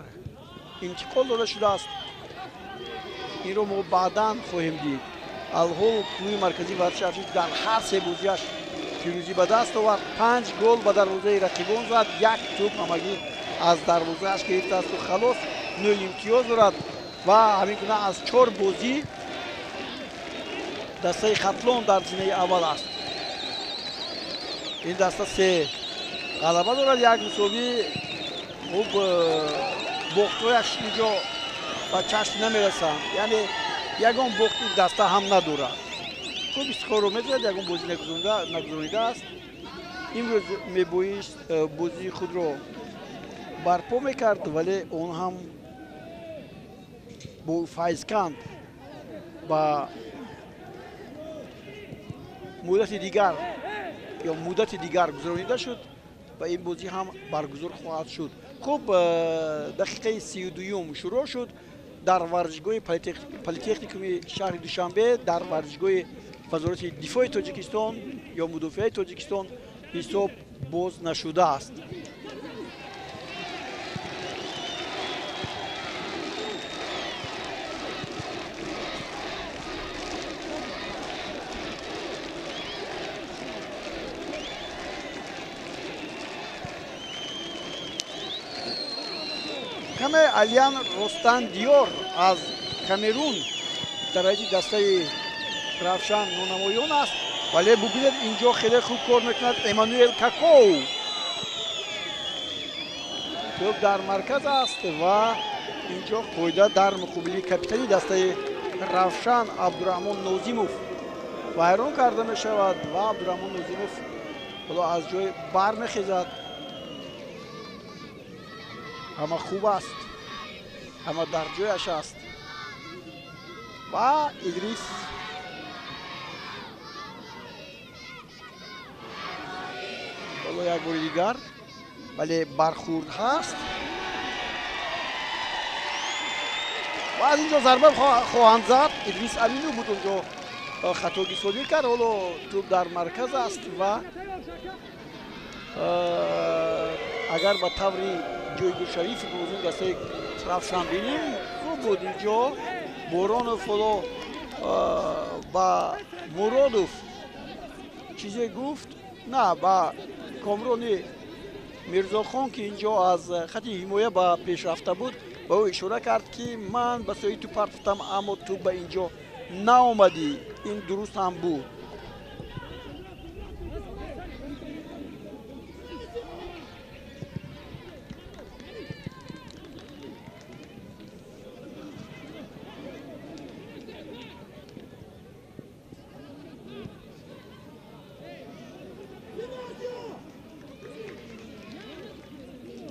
интиқол дода шудааст. Инро мо баъдан хоҳем дид. Алҳол клуби марказии варзиши Артиш дар ҳар се бозиаш пирӯзӣ ба даст овард, 5 гол ба дарвозаи рақибон зад, як тӯб ҳамагӣ аз дарвозааш гирифтаасту халос, 9 имтиёз дорад ва ҳамин гуна аз 4 бозӣ дастаи Хатлон дар зинаи аввал аст. Ин даста 3 ғалаба дорад, як мусовӣ. Хуб, бохтҳояш инҷо ба чашм намерасанд, яъне ягон бохти даста ҳам надорад. Хуб, Истиқлолро медонад, ягон бозӣ нагузаронидааст. Имрӯз мебоист бозии худро барпо мекард, вале он ҳам бо Файзканд ба муддати дигар ё муддати дигар гузаронида шуд ва ин бозӣ ҳам баргузор хоҳад шуд. Хуб, дақиқаи 32-юм шурӯъ шуд дар варзишгоҳи политехникуми шаҳри Душанбе, дар варзишгоҳи Вазорати дифои Тоҷикистон ё мудофиаи Тоҷикистон ҳисоб боз нашудааст. Каме Алиан Ростан Диор аз Камерун дар ҳайати дастаи Равшан нонамоён аст, вале бубинед, инҷо хеле хуб кор мекунад Эммануэл Какоу. Тӯб дар марказ аст ва инҷо қоида дар муқобили капитани дастаи Равшан Абдураҳмон Нозимов вайрон карда мешавад ва Абдураҳмон Нозимов ҳоло аз ҷой бармехезад. Ҳама хуб аст, ҳама дар ҷояш аст ва Идрис ҳоло як бори дигар, вале бархурд ҳаст ва аз инҷо зарба хоҳанд зад. Идрис Аминов буд онҷо хатогӣ содир кард. Ҳоло тӯб дар марказ аст ва Агар ба таври ҷойгиршавии футболбозони дастаи Равшан бинем, хуб буд. Инҷо Боронов ҳоло ба Муродов чизе гуфт, на ба Комрони Мирзохон, ки инҷо аз хати ҳимоя ба пеш рафта буд, ба ӯ ишора кард, ки ман ба сӯи ту партофтам, аммо ту ба инҷо наомадӣ. Ин дуруст ҳам буд.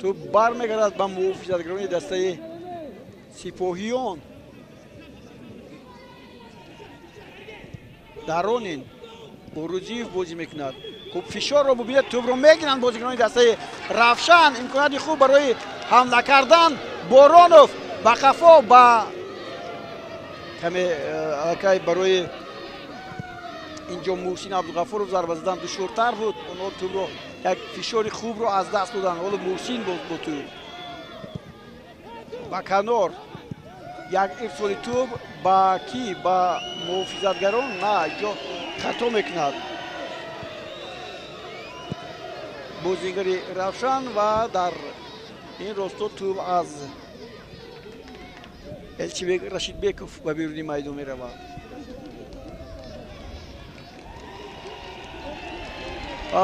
Тӯб бармегардад ба муҳофизатгарони дастаи Сипоҳиён. Даронин Борузиев бозӣ мекунад. Хуб фишорро бубинед, тӯбро мегиранд бозигарони дастаи Равшан. Имконияти хуб барои ҳамла кардан. Боронов ба қафо, ба каме аллакай барои инҷо Муҳсин Абдуғафуров зарба задан душвортар буд. Онҳо тӯбро як фишори хубро аз даст доданд. Ҳоло Муҳсин боз бо тӯб ба канор, як ирсоли тӯб ба кӣ? Ба муҳофизатгарон? На, инҷо хато мекунад бозигари Равшан ва дар ин росто тӯб аз Элчибек Рашидбеков ба беруни майдон меравад.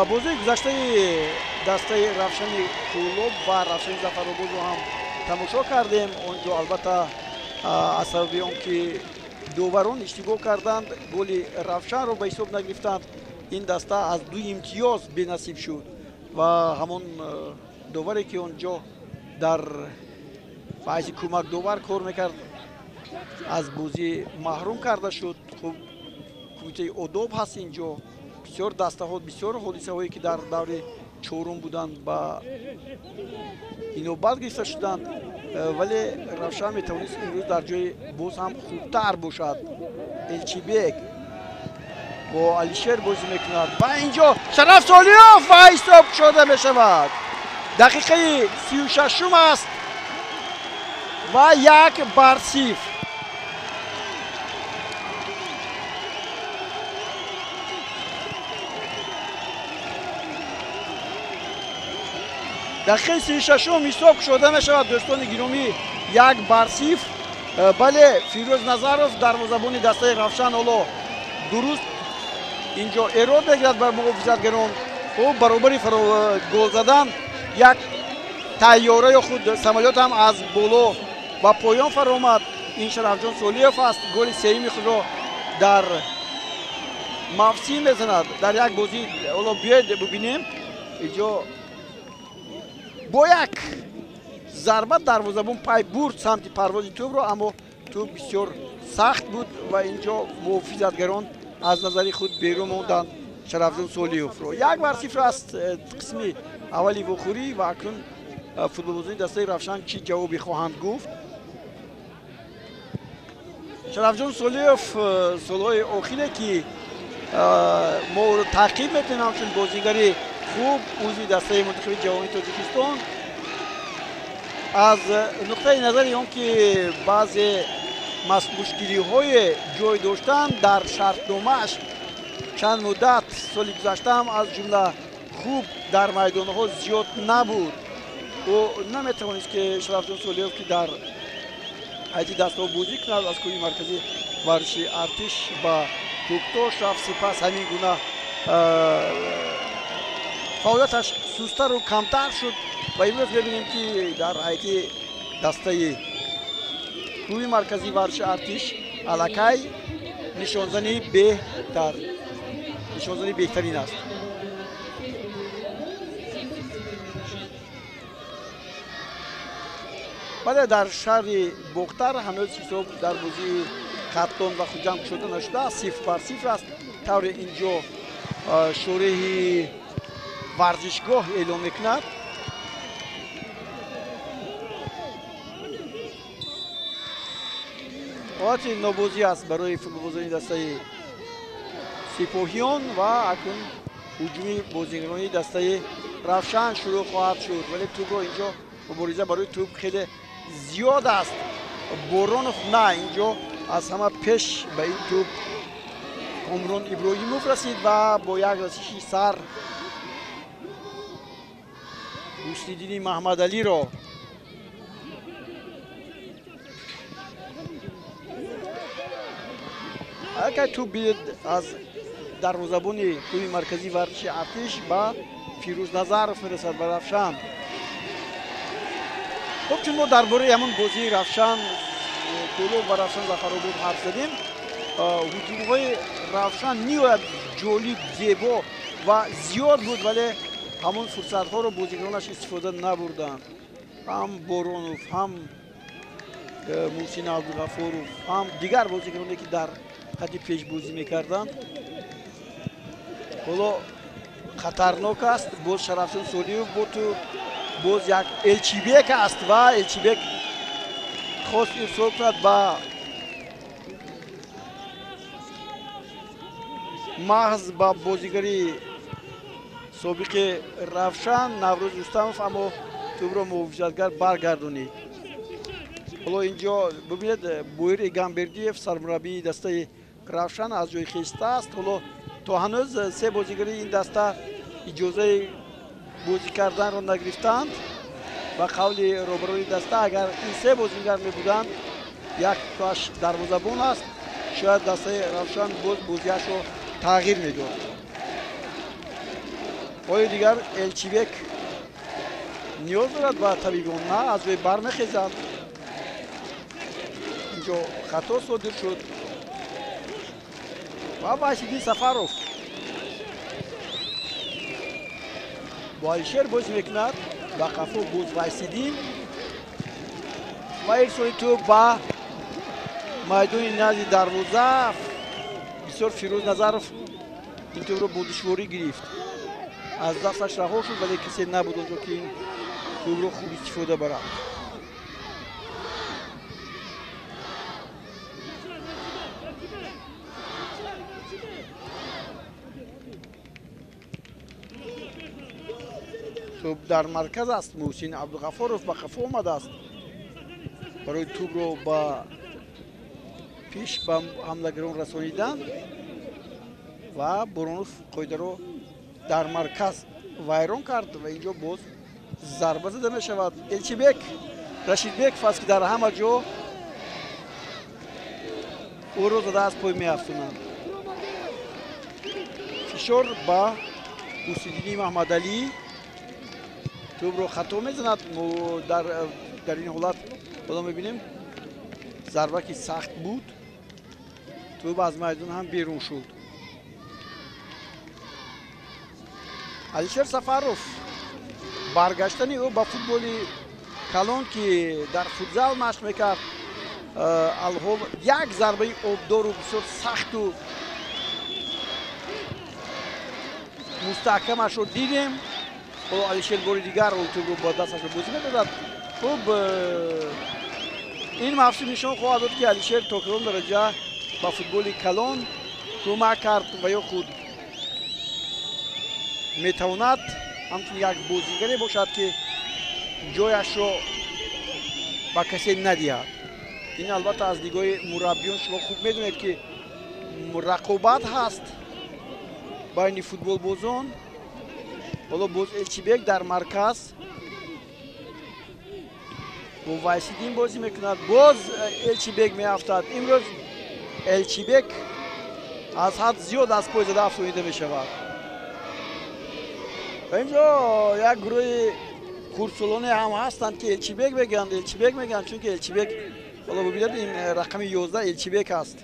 Бозии гузаштаи дастаи Равшани Кӯлоб ва Равшани Зафарободро ҳам тамошо кардем. Он ҷо албатта аз сабаби он ки доварон иштибоҳ карданд, голи Равшанро ба ҳисоб нагирифтанд, ин даста аз 2 имтиёз бенасиб шуд ва ҳамон доваре ки он ҷо дар баъзи кӯмакдовар кор мекард, аз бозӣ маҳрум карда шуд. Хуб, кумитаи одоб ҳаст инҷо. Бисёр дастаҳо, бисёр ҳодисаҳое ки дар даври чорум буданд ба инобат гирифта шуданд, вале Равшан метавонист имрӯз дар ҷои боз ҳам хубтар бошад. Элчибек бо Алишер бозӣ мекунад ва инҷо Шараф Солиёв ва ҳисоб кушода мешавад. Дақиқаи 36 аст ва 1-0. Дақиқаи 36 ҳисоб кушода мешавад, дӯстони гиромӣ, 1-0. Бале, Фирӯз Назаров дарвозабони дастаи Равшан ҳоло дуруст инҷо эрод мегирад бар муҳофизатгарон. Ӯ баробари гол задан як тайёра ё худ самолёт ҳам аз боло ба поён фаромад. Ин Шарафҷон Солиев аст, голи сеюми худро дар мавсим мезанад дар як бозӣ. Ҳоло биёед бубинем, инҷо бо як зарба дарвозабон пай бурд самти парвози тӯбро, аммо тӯб бисёр сахт буд ва инҷо муҳофизатгарон аз назари худ берун монданд Шарафҷон Солиевро. 1-0 аст қисми аввали вохӯрӣ ва акнун футболбозони дастаи Равшан чӣ ҷавобе хоҳанд гуфт? Шарафҷон Солиев солҳои охире ки мо ӯро таъқиб мекунем ҳамчун бозигари хуб, узви дастаи мунтахаби ҷавони Тоҷикистон, аз нуқтаи назари он ки баъзе мушкилиҳое ҷой доштанд дар шартномааш чанд муддат соли гузаштаам аз ҷумла хуб дар майдонҳо зиёд набуд. Ӯ наметавонист ки Шарафҷон Солиев ки дар ҳайати дастаҳо бозӣ кунад, аз клуби марказии варзиши Артиш ба Кӯктош рафт. Сипас ҳамин гуна фаъолияташ сустару камтар шуд ва имрӯз мебинем ки дар ҳайати дастаи клуби марказии варзиши Артиш аллакай нишонзани беҳтарин аст. Бале, дар шаҳри Бохтар ҳанӯз ҳисоб дар бозии Хатлон ва Хуҷанд кушода нашудааст, 0-0 аст. Тавре инҷо шореҳи варзишгоҳ эълон мекунад. Ҳолати нобозӣ аст барои футболбозони дастаи Сипоҳиён ва акнун ҳуҷуми бозигарони дастаи Равшан шурӯъ хоҳад шуд, вале тӯбро инҷо мубориза барои тӯб хеле зиёд аст. Боронов на, инҷо аз ҳама пеш ба ин тӯб Комрон Иброҳимов расид ва бо як расиши сар Ҳусниддини Маҳмадалиро аллакай тӯб бидед аз дарвозабони клуби марказии варзиши Артиш ба Фирӯз Назаров мерасад, ба Равшан. Хуб, чун мо дар бораи ҳамон бозии Равшан Кӯлоб ва Равшан Зафаробод ҳарф задем, ҳуҷумҳои Равшан ниҳоят ҷолиб, зебо ва зиёд буд, вале ҳамон фурсатҳоро бозигаронаш истифода набурданд. Ҳам Боронов, ҳам Муҳсин Абдуғафуров, ҳам дигар бозигароне ки дар хати пеш бозӣ мекарданд. Ҳоло хатарнок аст. Боз Шарафҷон Солиев бо тӯб, боз як Элчибек аст ва Элчибек хост ирсол кунад ба маҳз ба бозигари собиқи Равшан Наврӯз Рустамов, аммо тӯбро муҳофизатгар баргардонид. Ҳоло инҷо бибинед, Боир Эгамбердиев, сармураббии дастаи Равшан, аз ҷои хеста аст. Ҳоло то ҳанӯз се бозигари ин даста иҷозаи бозӣ карданро нагирифтаанд. Ба қавли роҳбарони даста, агар ин се бозингар мебуданд, як тоаш дарвозабон аст, шояд дастаи Равшан боз бозиашро тағйир медод. Оё дигар Элчибек ниёз дорад ба табибон? На, аз ҷои бармехезад. Инҷо хато содир шуд ва Вайсиддин Сафаров бо Алишер бозӣ мекунад. Ба қафо боз Вайсиддин ва ирсоли тӯб ба майдони назди дарвоза. Бисёр Фирӯз Назаров ин тӯбро бо душворӣ гирифт, аз дасташ раҳо шуд, вале касе набуд онҷо ки ин тӯбро хуб истифода барад. Тӯб дар марказ аст. Муҳсин Абдуғафуров ба қафо омадааст барои тӯбро ба пеш ба ҳамлагарон расонидан ва Боронов қоидаро дар марказ вайрон кард ва инҷо боз зарба зада мешавад. Элчибек Рашидбеков аст ки дар ҳама ҷо ӯро зада аз пой меафтонанд. Фишор ба Ҳусниддини Маҳмадалӣ, тӯбро хато мезанад. Дар ин ҳолат ҳоло мебинем зарба ки сахт буд, тӯб аз майдон ҳам берун шуд. Алишер Сафаров, баргаштани ӯ ба футболи калон ки дар футзал машқ мекард, алҳол як зарбаи обдору бисёр сахту мустаҳкамашро дидем. Ҳоло Алишер бори дигар он тӯбро ба дасташро бозӣ медодад. Хуб, ин мавсим нишон хоҳад дод ки Алишер то кадом дараҷа ба футболи калон кӯмак кард ва ё худ метавонад ҳамчун як бозигаре бошад ки ҷояшро ба касе надиҳад. Ин албатта аз нигоҳи мураббиён шумо хуб медонед ки рақобат ҳаст байни футболбозон. Ҳоло боз Элчибек дар марказ бо Вайсиддин бозӣ мекунад. Боз Элчибек меафтад. Имрӯз Элчибек аз ҳад зиёд аз пой зада афтонида мешавад. Ва инҷо як гурӯҳи хурдсолоне ҳам ҳастанд ки Элчибек мегӯянд, Элчибек мегӯянд, чунки Элчибек, ҳоло бибинед, ин рақами 11 Элчибек аст.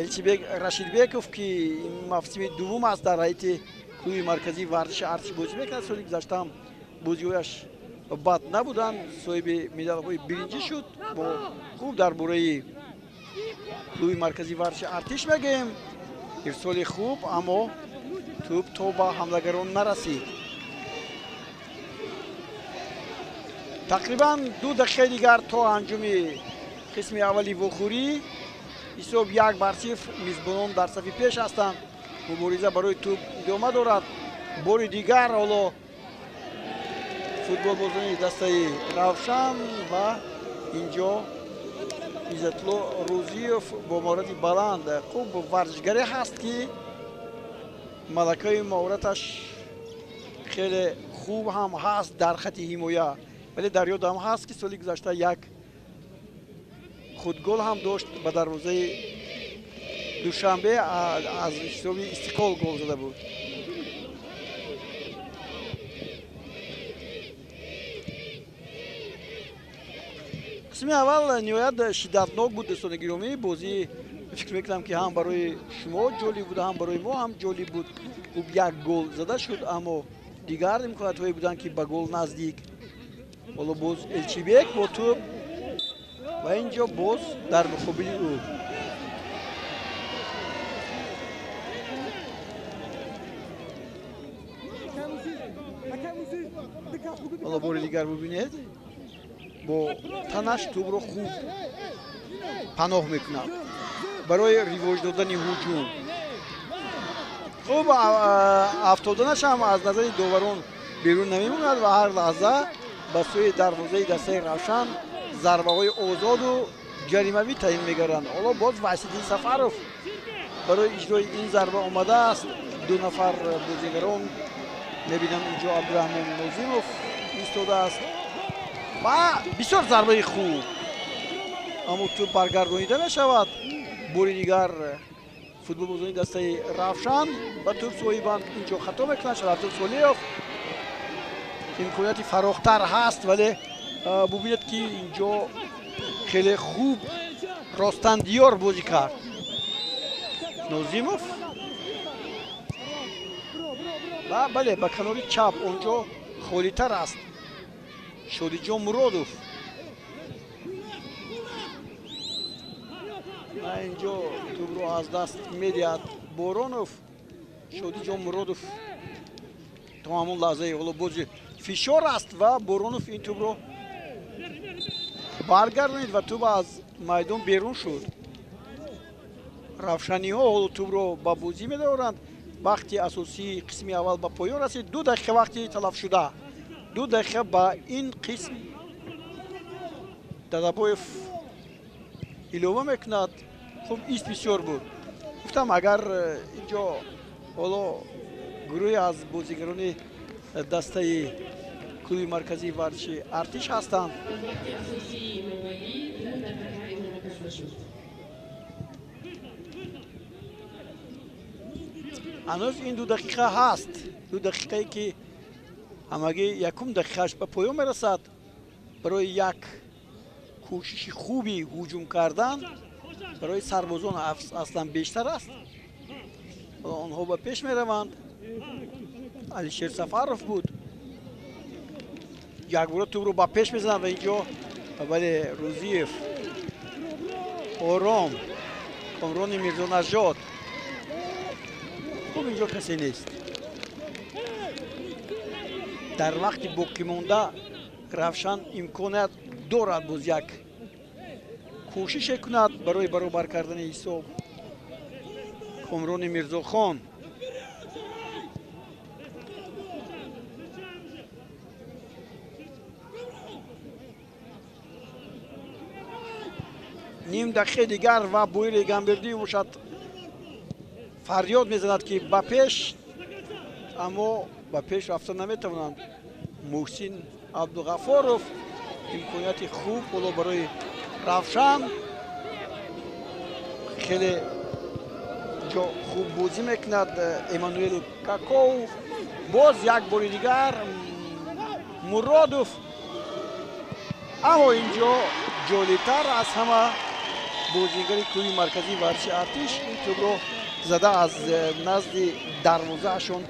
Элчибек Рашидбеков ки ин мавсими дуввум аст дар ҳайати клуби марказии варзиши Артиш бозӣ мекунад. Соли гузашта ҳам бозиҳояш бад набуданд, соҳиби медалҳои биринҷӣ шуд. Мо хуб дар бораи клуби марказии варзиши Артиш мегӯем. Ирсоли хуб, аммо тӯб то ба ҳамлагарон нарасид. Тақрибан 2 дақиқаи дигар то анҷоми қисми аввали вохӯрӣ. Ҳисоб 1-0, мизбонон дар сафи пеш ҳастанд. Мубориза барои тӯб идома дорад. Бори дигар ҳоло футболбозони дастаи Равшан ва инҷо Иззатулло Рӯзиев бо маҳорати баланд. Хуб, варзишгаре ҳаст, ки малакаи маҳораташ хеле хуб ҳам ҳаст дар хати ҳимоя, вале дар ёдам ҳаст, ки соли гузашта як худгол ҳам дошт ба дарвозаи Душанбе, аз ҳисоби Истиқлол гол зада буд. Қисми аввал ниҳоят шиддатнок буд, дӯстони гиромӣ. Бозӣ фикр мекунам, ки ҳам барои шумо ҷолиб буд, ҳам барои мо ҳам ҷолиб буд. Хуб, як гол зада шуд, аммо дигар имкониятҳое буданд, ки ба гол наздик. Ҳоло боз Элчибек бо тӯб ва инҷо боз дар муқобили ӯ. Ҳоло бори дигар бубинед, бо танаш тӯбро хуб паноҳ мекунад барои ривоҷ додани ҳуҷум. Хуб, афтоданаш ҳам аз назари доварон берун намемонад ва ҳар лаҳза ба сӯи дарвозаи дастаи Равшан зарбаҳои озоду ҷаримавӣ таъин мегарданд. Ҳоло боз Васиддин Сафаров барои иҷрои ин зарба омадааст. Ду нафар бозигарон мебинам, инҷо Абдураҳмон Нозимов истодааст ва бисёр зарбаи хуб, аммо тӯб баргардонида мешавад. Бори дигар футболбозони дастаи Равшан ба тӯб соҳибанд. Инҷо хато мекунанд. Шарафҷон Солиев имконияти фарохтар ҳаст, вале бубинед, ки инҷо хеле хуб Ростандиёр бозӣ кард. Нозимов ва бале, ба канори чап онҷо холитар аст Шодиҷон Муродов. На, инҷо тӯбро аз даст медиҳад Боронов. Шодиҷон Муродов то ҳамон лаҳзаи ҳоло бози фишор аст ва Боронов ин тӯбро баргардонид ва тӯб аз майдон берун шуд. Равшаниҳо ҳоло тӯбро ба бозӣ медоранд. Вақти асосии қисми аввал ба поён расид. 2 дақиқа вақти талафшуда, 2 дақиқа ба ин қисм Дадабоев илова мекунад. Хуб, ист бисёр буд. Гуфтам, агар инҷо ҳоло гурӯҳе аз бозигарони дастаи клуби марказии варзиши Артиш ҳастанд. Ҳанӯз ин 2 дақиқа ҳаст, 2 дақиқае, ки ҳамагӣ якум дақиқааш ба поён мерасад. Барои як кӯшиши хуби ҳуҷум кардан барои сарбозон аслан бештар аст. Онҳо ба пеш мераванд. Алишер Сафаров буд, якбора тӯбро ба пеш мезанад ва инҷо бале, Рӯзиев ором, Комрони Мирзонажод. Хуб, инҷо касе нест. Дар вақти боқимонда Равшан имконият дорад боз як кӯшише кунад барои баробар кардани ҳисоб. Комрони Мирзохон ним дақиқаи дигар ва Боир Эгамбердиев бошад фарёд мезанад, ки ба пеш, аммо ба пеш рафта наметавонанд. Муҳсин Абдуғафоров имконияти хуб ҳоло барои Равшан, хеле ҷо хуб бозӣ мекунад Эммануэл Каков. Боз як бори дигар Муродов, аммо инҷо ҷолибтар аз ҳама бозигари клуби марказии варзиши Артиш ин тӯбро зада аз назди дарвозаашон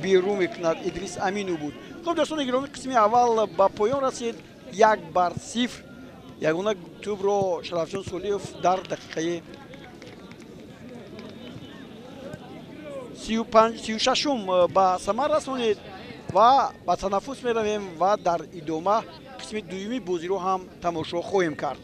берун мекунад. Идрис Аминов буд. Хуб, дӯстони гиромӣ, қисми аввал ба поён расид. 1-0. Ягона тӯбро Шарафҷон Солиев дар дақиқаи 36-ум ба самар расонид ва ба танаффус меравем ва дар идома қисми дуюми бозиро ҳам тамошо хоҳем кард.